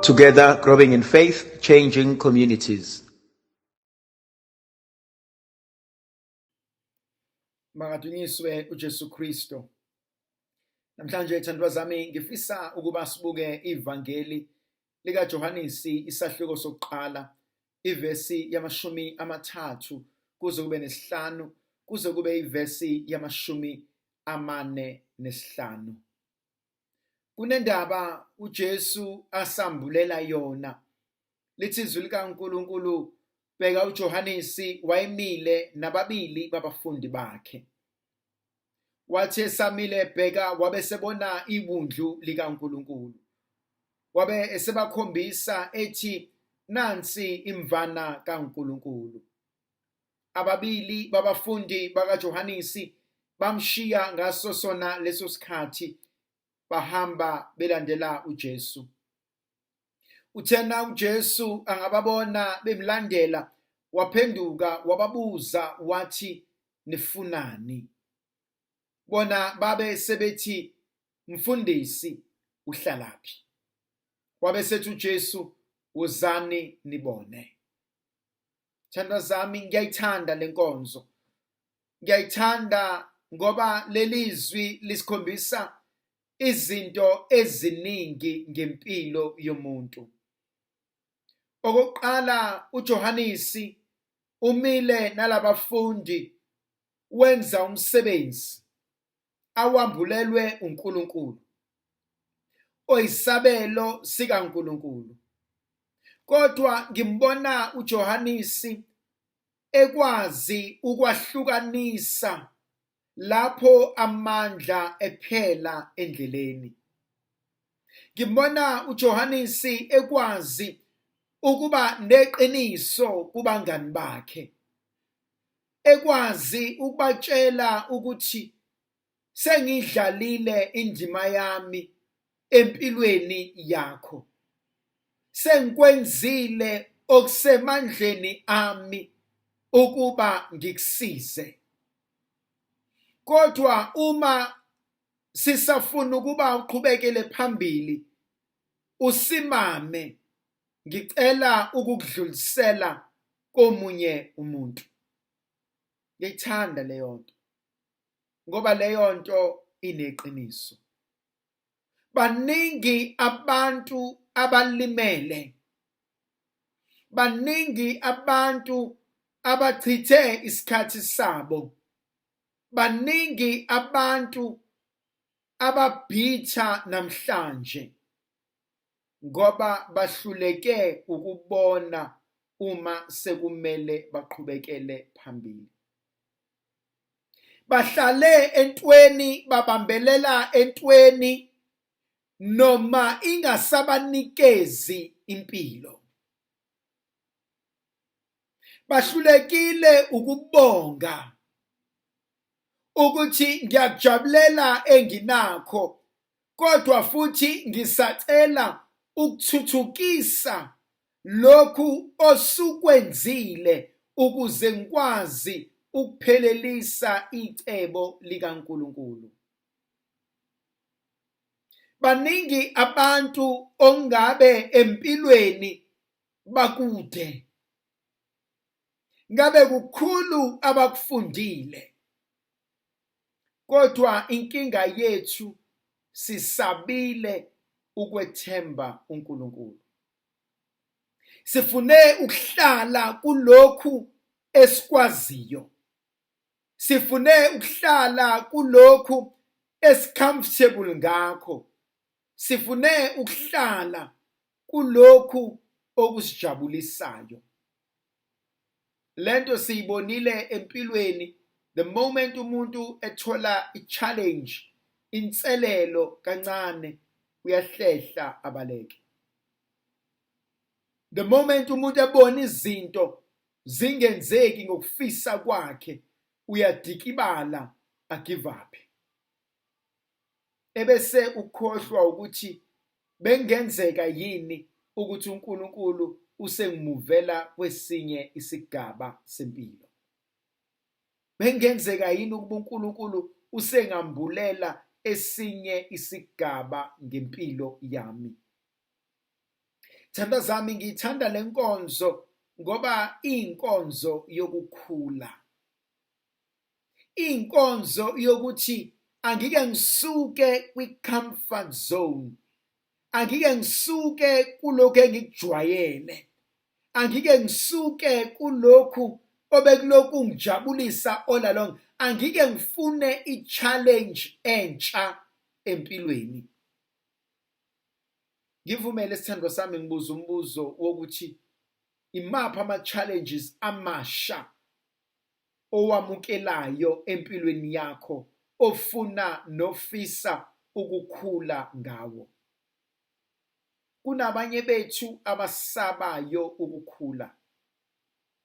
Together, growing in faith, changing communities. Makadunyiswe uJesu Kristo. Namhlanje thandwa zami ngifisa ukuba sibuke ivangeli likaJohanisi isahluko sokuqala ivesi yamashumi amathathu kuze kube nesihlanu kuze kube ivesi yamashumi amane nesihlanu. Kunendaba uJesu asambulela yona. Lithi izwi likaNkulunkulu bheka uJohanisi wayemile nababili babafundi bakhe. Wathi esamile bheka wabe sebona iwundlu likaNkulunkulu. Wabe esebakhombisa ethi nansi imvana kaNkulunkulu. Ababili babafundi bakaJohanisi bamshiya ngaso sona leso sikhathi bahamba belandela uJesu. Uthena uJesu angababona bemlandela waphenduka wababuza wathi nifunani? Bona babe sebethi mfundisi uhlalaphi? Wabe sethi uJesu wozani nibone. Thandwa zami ngiyayithanda lenkonzo. Ngiyayithanda ngoba lelizwi lisikhombisa izinto eziningi ngempilo yomuntu. Okokuqala uJohanisi umile nalabafundi wenza umsebenzi awambulelwe uNkulunkulu oyisabelo sikaNkulunkulu. Kodwa ngimbona uJohanisi ekwazi ukwahlukanisa lapho amandla ephela endleleni. Ngimbona uJohanisi ekwazi ukuba neqiniso kubangani bakhe, ekwazi ukubatshela ukuthi sengidlalile indima yami empilweni yakho, sengikwenzile okusemandleni ami ukuba ngikusize. Kodwa uma sisafuna ukuba uqhubekele phambili usimame, ngicela ukukudlulisela komunye umuntu. Ngiyithanda leyo nto ngoba leyo nto ineqiniso. Baningi abantu abalimele, baningi abantu abachithe isikhathi sabo, baningi abantu ababhitha namhlanje ngoba bahluleke ukubona uma sekumele baqhubekele phambili. Bahlale entweni, babambelela entweni noma ingasabanikezi impilo. Bahlulekile ukubonga ukuthi ngiyakujabulela enginakho kodwa futhi ngisacela ukuthuthukisa lokhu osukwenzile ukuze ngikwazi ukuphelelisa icebo likaNkulunkulu. Baningi abantu ongabe empilweni bakude, ngabe kukhulu abakufundile, kodwa inkinga yethu sisabile ukwethemba uNkulunkulu. Sifune ukuhlala kulokhu esikwaziyo, sifune ukuhlala kulokhu esicomfortable ngakho, sifune ukuhlala kulokhu okusijabulisayo. Lento siyibonile empilweni, the moment umuntu ethola i-challenge, inselelo kancane, uyahlehla abaleke. The moment umuntu ebona izinto zingenzeki ngokufisa kwakhe, uyadikibala agive up. Ebese ukhohlwa ukuthi bengenzeka yini ukuthi uNkulunkulu usengimuvela kwesinye isigaba sempilo. Bengenzeka yini ukuba uNkulunkulu usengambulela esinye isigaba ngempilo yami. Thanda zami, ngiyithanda lenkonzo ngoba iyinkonzo yokukhula. Inkonzo yokuthi angike ngisuke kwi-comfort zone, angike ngisuke kulokhu engikujwayele, angike ngisuke kulokhu obekulokhu ngijabulisa all along, angike ngifune i-challenge entsha empilweni. Ngivumele sithandwa sami ngibuze umbuzo wokuthi imaphi ama-challenges amasha owamukelayo empilweni yakho ofuna nofisa ukukhula ngawo. Kunabanye bethu abasabayo ukukhula.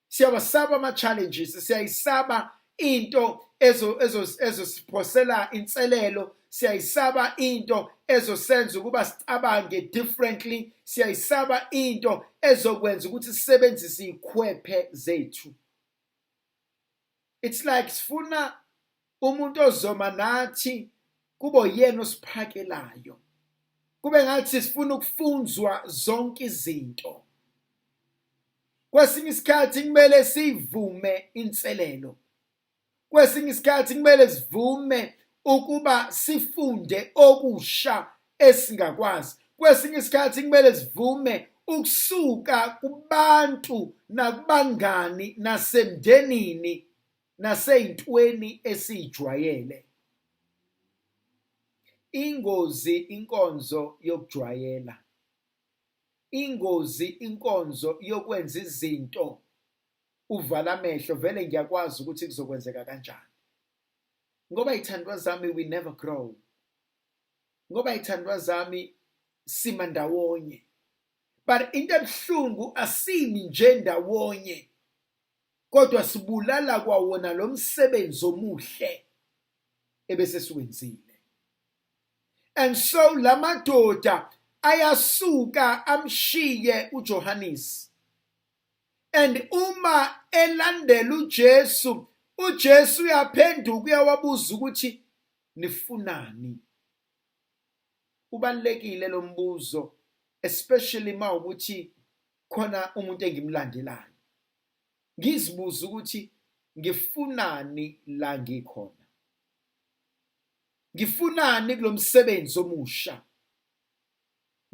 Siyawasaba ama-challenges, siyayisaba into ezosiphosela inselelo, siyayisaba into ezosenza ukuba sicabange differently, siyayisaba into ezokwenza ukuthi sisebenzise izikhwephe zethu. It's like sifuna umuntu ozoma nathi kube uyena osiphakelayo, kube ngathi sifuna ukufunzwa zonke izinto. Kwesinye isikhathi kumele sivume inselelo, kwesinye isikhathi kumele sivume ukuba sifunde okusha esingakwazi, kwesinye isikhathi kumele sivume ukusuka kubantu nakubangani nasemndenini nasey'ntweni esiyijwayele. Ingozi inkonzo yokujwayela, ingozi inkonzo yokwenza izinto uvala amehlo, vele ngiyakwazi ukuthi kuzokwenzeka kanjani. Ngoba ithandwa zami, we never grow. Ngoba ithandwa zami, sima ndawonye. But into ebuhlungu, asimi nje ndawonye, kodwa sibulala kwawona lo msebenzi omuhle ebese siwenzile. And so lamadoda ayasuka amshiye uJohannes. And uma elandela uJesu, uJesu uyaphenduka uyawabuza ukuthi nifunani. Ubalulekile lo mbuzo, especially mawukuthi khona umuntu engimlandelayo. Ngizibuza ukuthi ngifunani la ngikhona. Ngifunani kulomsebenzi omusha?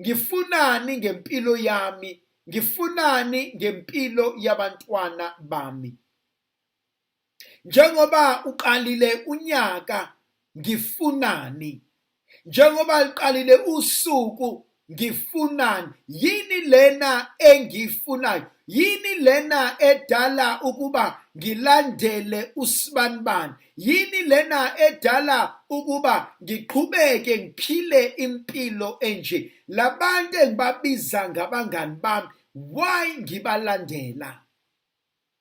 Ngifunani ngempilo yami? Ngifunani ngempilo yabantwana bami? Njengoba uqalile unyaka, ngifunani? Njengoba liqalile usuku, ngifunani? Yini lena engiyifunayo? Yini lena edala ukuba ngilandele usibanibani? Yini lena edala ukuba ngiqhubeke ngiphile impilo enje? Labantu engibabiza ngabangani bami, why ngibalandela?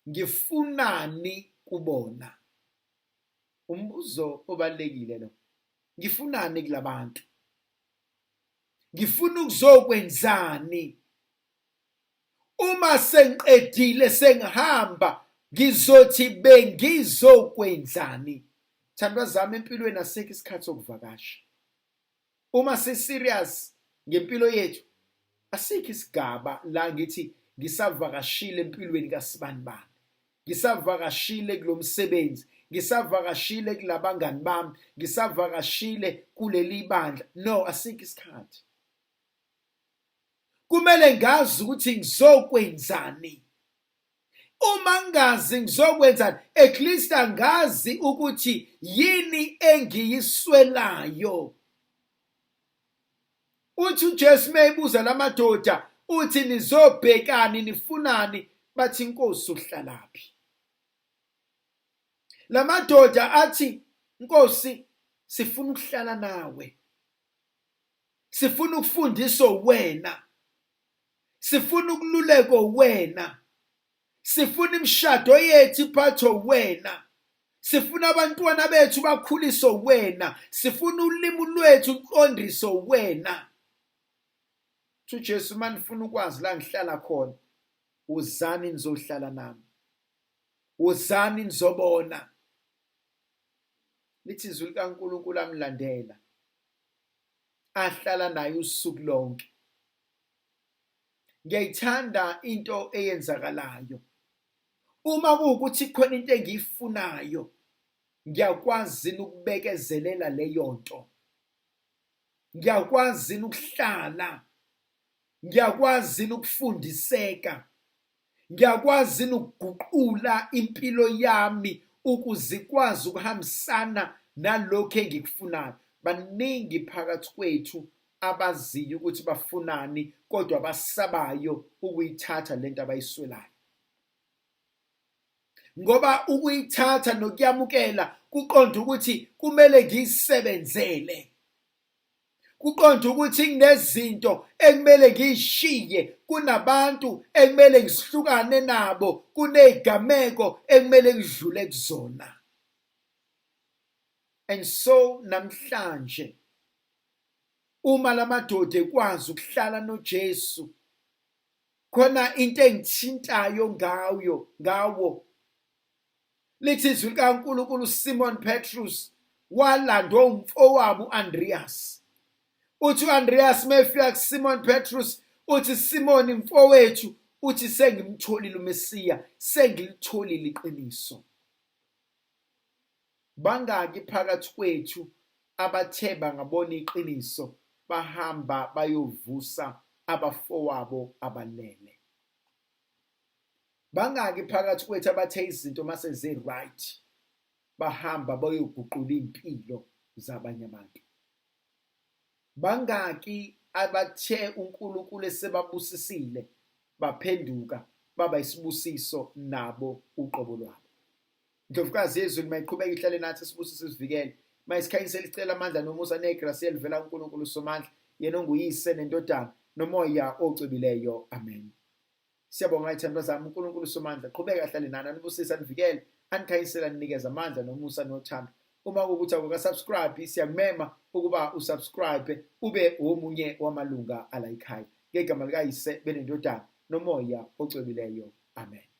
Ngifunani kubona? Umbuzo obalulekile lo. Ngifunani kulabantu? Ngifuna ukuzokwenzani? Uma sengiqedile sengihamba, ngizothi bengizokwenzani? Thandwa zami, empilweni asikho isikhathi sokuvakasha. Uma si-serious ngempilo yethu, asikho isigaba la ngithi ngisavakashile empilweni kasibanibani, ngisavakashile kulomsebenzi, ngisavakashile kulabangani bami, ngisavakashile kuleli bandla. No, asikho isikhathi. Kumele ngazi ukuthi ngizokwenzani. Uma ngingazi ngizokwenzani, at least angazi ukuthi yini engiyiswelayo. Uthi uJesu mayebuza lamadoda, uthi nizobhekani, nifunani? Bathi inkosi uhlalaphi? Lamadoda athi Nkosi, sifuna ukuhlala nawe, sifuna ukufundiswa wena, sifuna ukululeko wena, sifuna imishado yethu iphathwe wena, sifuna abantwana bethu bakhuliswe wena, sifuna ulimi lwethu luqondiswe wena. Uthi uJesu, uma nifuna ukwazi la ngihlala khona, wozani nizohlala nami, wozani nizobona. Lithi izwi likaNkulunkulu amlandela, ahlala naye usuku lonke. Ngiyayithanda into eyenzakalayo. Uma kuwukuthi khona into engiyifunayo, ngiyakwazi ukubekezelela leyo nto. Ngiyakwazi ukuhlala. Ngiyakwazi ukufundiseka. Ngiyakwazi ukuguqula impilo yami ukuze ikwazi ukuhambisana nalokhu engikufunayo. Baningi phakathi kwethu abaziyo ukuthi bafunani kodwa basabayo ukuyithatha lento abayiswelayo. Ngoba ukuyithatha nokuyamukela kuqonda ukuthi kumele ngiyisebenzele. Kuqonda ukuthi kunezinto ekumele ngiyishiye, kunabantu ekumele ngihlukane nabo, kunezigameko ekumele ngidlule kuzona. And so namhlanje uma lamadoda ekwazi ukuhlala noJesu, khona into engithintayo ngayo ngawo. Lithi izwi likaNkulunkulu, Simon Petrus walandwa umfowabo uAndreas. Uthi uAndreas mefika kuSimon Petrus, uthi Simon mfowethu, uthi sengimtholile uMesiya, sengilitholile iqiniso. Bangaki phakathi kwethu abathe bangabona iqiniso bahamba bayovusa abafowabo abalele? Bangaki phakathi kwethu abathe izinto mase zi-right bahamba bayoguqula impilo zabanye abantu? Bangaki abathe uNkulunkulu esebabusisile baphenduka baba isibusiso nabo uqobo lwabo? Ndlovukazi yezulu mayiqhubeke ihlale nathi, sibusise, sivikele, mayisikhanyisele, isicela amandla nomusa negrasi elivela kuNkulunkulu Somandla, yena onguyise nendodana nomoya ocwebileyo. Amen. Siyabonga ithandwa zami. UNkulunkulu Somandla qhubeka ahlale nani, anibusise, anivikele, anikhanyisele, aninikeze amandla nomusa nothando. Uma kuwukuthi awukasubscribe, siyakumema ukuba usubscribe ube omunye wamalunga ala ekhaya. Ngegama likaYise benendodana nomoya ocwebileyo. Amen.